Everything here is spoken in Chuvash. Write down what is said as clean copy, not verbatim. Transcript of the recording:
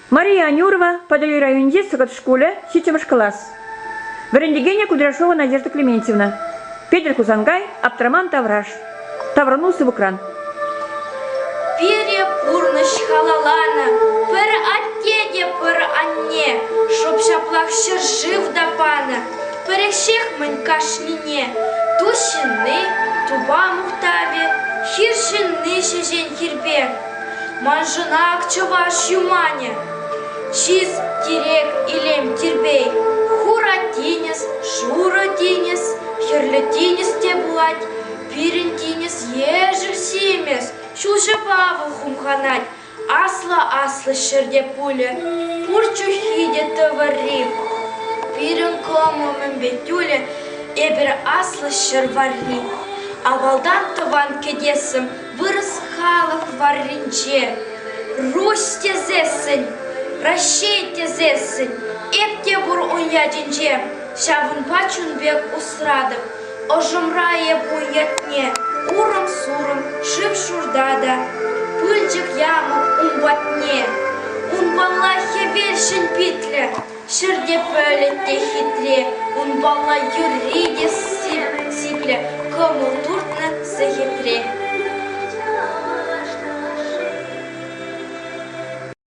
Мария Анюрова, Патӑрьел районӗнчи Сӑкӑт шкулӗ, ҫиччӗмӗш класс. Вӗрентекенӗ Кудряшова Надежда Клементьевна. Петӗр Хусанкай, Аптраман тавраш. Таврӑну сыпӑкран. Пире пурнӑҫ халалланӑ пӗр атте те пӗр анне, шӑп ҫаплах ҫӗршыв та панӑ. Пӗрех-мӗн кашнине. Ту ҫынни, тупа мухтавӗ, хир ҫынни ҫеҫен хирпе. Маншӑн ак чӑваш юманӗ. Чыс, тирек, илем, тирпей. Хура тинӗс, шурӑ тинӗс, хӗрлӗ тинӗс те пулать. Пирӗн тинӗс ешӗл симӗс, ҫулҫӑпа вӑл хумханать. Аслӑ-аслӑ ҫӗрте пулӗ, пур чуххи те тӑвӑрри. Пирӗн кӑмӑл мӗнпе тӳлӗ, эпир аслӑ ҫӗр варри. Авалтан тӑван кӗтесӗм вырӑс халӑх варринче. Русь тесессӗн, Раҫҫей тесессӗн, эп те пур ун ятӗнче. Ҫавӑнпа чун пек усратӑп Ӑшӑмра эп ун ятне урӑм-сурӑм шыв-шурта та пылчӑк ямӑп ун патне. Унпалла хӗвел ҫӗн питлӗ, ҫӗр те пӗлӗт те хитре, унпалла юрри те.